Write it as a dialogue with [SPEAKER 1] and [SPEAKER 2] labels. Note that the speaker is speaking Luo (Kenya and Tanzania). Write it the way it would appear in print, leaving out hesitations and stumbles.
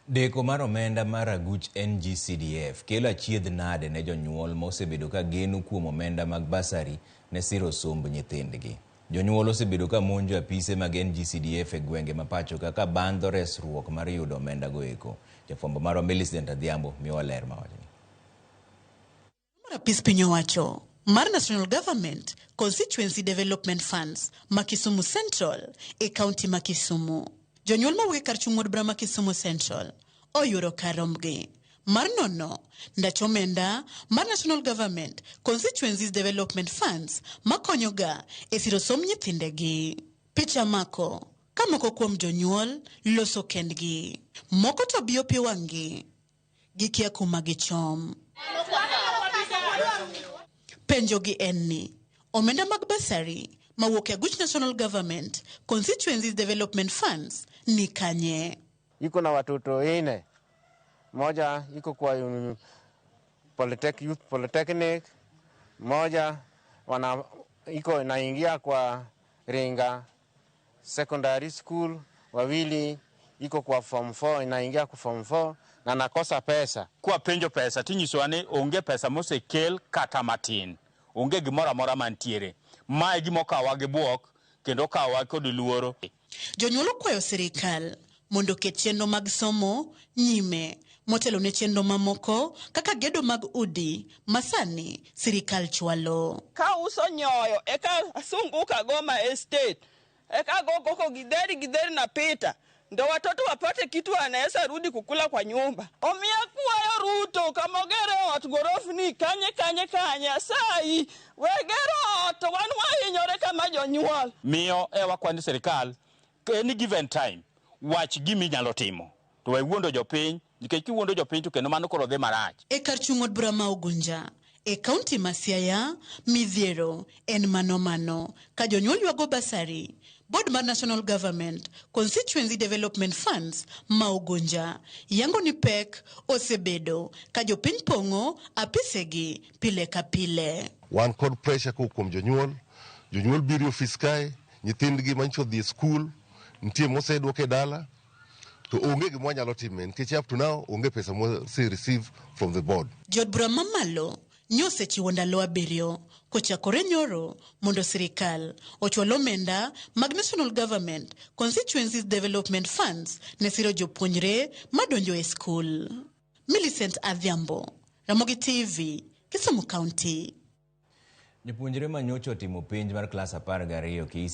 [SPEAKER 1] Deko mar omenda mar aguch NGCDF kelo achiedh nade ne jonyuol ma osebedo ka geno kuom omenda mag bursary ne siro somb nyithindgi. Jonyuol osebedo ka monjo apise mag NGCDF e gwenge ma pachoka ka bandho resruok mar yudo omenda go eko. Jafwambo marwa Millicent Adhiambo miyowa ler ma wachni.
[SPEAKER 2] Mar apis piny owacho mar National Government Constituency Development Funds ma Kisumu Central e kaunti ma Kisumu. Jonyuol mawuok e kar chung' od bura ma Kisumu Central oyudo kar rombgi mar nono ndach omenda mar National Government Constituencies Development Funds makonyoga e siro somb nyithindegi. Picha mako ka moko kuom jonyuol loso kendgi, moko to biyo pi wang'gi gikia kuma gichom. Penjogi en ni, omenda mag bursary mawuok e aguch National Government Constituencies Development Funds ni kanye?
[SPEAKER 3] Iko na watoto ine, moja iko kwa Polytech, Youth Polytechnic, moja wana iko naingia kwa Ringa Secondary School, wawili iko kwa form 4 inaingia kwa form 4 na nakosa pesa.
[SPEAKER 4] Kwapenjo pesa tinyisowa ni onge pesa mosekel kata matin, onge gimoro amora mantiere. Ma e gima okawowa gi buok kendo okawowa kod luoro.
[SPEAKER 2] Jonyuol okwayo sirikal mondo oket chenro mag somo nyime motelo ne chenro mamoko kaka gedo mag udi masani sirikal chwalo.
[SPEAKER 5] Kauso nyoyo eka asunguka Goma Estate eka gogoko githeri githeri napita ndo watoto wapate kitu wanaweza rudi kukula kwa nyumba. Omiyo akwayo Ruto kama ogere ot gorofni kanye kanye kanye asayi we gero ot to wan wahinyore kama jonyuol.
[SPEAKER 4] Miyo e wakwa ni sirikal any given time wach gima inyalo timo to we wuondo jopiny nikech kiwuondo jopiny to kendo mano koro dhi marach.
[SPEAKER 2] E kar chung' od bura ma Ugunja e kaunti ma Siaya, midhiero en mano mano ka jonyuol ywago bursary. Board mar National Government Constituency Development Funds ma Ugunja yango ni pek osebedo ka jopiny pong'o apisegi pile ka pile.
[SPEAKER 6] Wan kod pressure kowuok kuom jonyuol, jonyuol biro e ofis kae, nyithindgi manyicho odhi e skul, nitie moseduok e dala, to onge gima wanyalo time nikech up to now onge pesa mwase receive from the board.
[SPEAKER 2] Jood bura mamalo nyosechiwo ndalo 7 kochakore nyoro mondo sirikal ochwal omenda mag National Government Constituencies Development Funds ne siro jopuonjre madonjo e skul. Millicent Adhiambo, Ramogi TV, Kisumu County.
[SPEAKER 1] Jopuonjre ma nyocha otimo penj mar klas 12 KCPE.